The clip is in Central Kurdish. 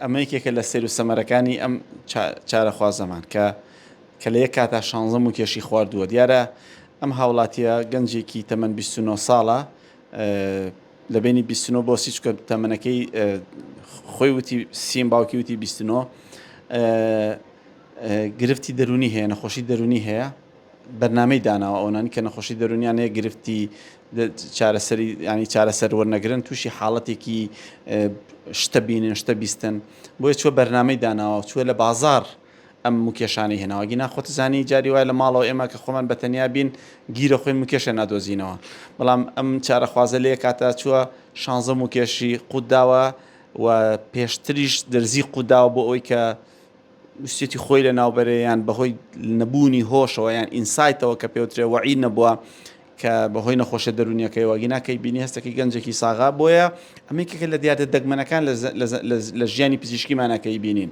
ئەمە یەکێکە لە سەیر و سەمەرەکانی ئەم چارەخوازەمان کە کە لە یەک کاتا شانزە موکێشی خواردووە. دیارە ئەم هاوڵاتیە گەنجێکی تەمەن 29 ساڵە لە بینی 29 بۆ 30 چونکە تەمەنەکەی خۆی وتی سیم باوکی وتی 29 گرفتی دەرونی هەیە نەخۆشی دەرونی هەیە بەرنامەی داناوە ئەونانی کە نەخۆشی دەرونیان هەیە گرفتی چارەسەری ینی چارەسەر وەرنەگرن تووشی حاڵەتێکی شتە بینن شتە بیستن بۆیە چوە بەرنامەی داناوە چوە لە بازار ئەم موکێشانەی هێناوە گینا خۆت زانی جاری وایە لە ماڵەوە ئێمە کە خۆمان بە تەنیا بین گیرە خۆین موکێشە نادۆزینەوە بەڵام ئەم چارەخوازە لێ کاتە چووە شانزە موکێشی قوت داوە و پێشتریش دەرزی قوت داوە بۆ ئەوەی کە ویستێتی خۆی لە ناوبەرێ یان بەهۆی نەبوونی هۆشەوە یان ئینسایتەوە کە پێوترێ وەعی نەبووە کە بەهۆی نەخۆشە دەرونیەکەیەوە گینا کەی بینی هەستەکەی گەنجێکی ساغا بۆیە ئەمە یەکێکە لە دیاردە دەگمەنەکان لە ژیانی پزیشکیمانە کەی بینین.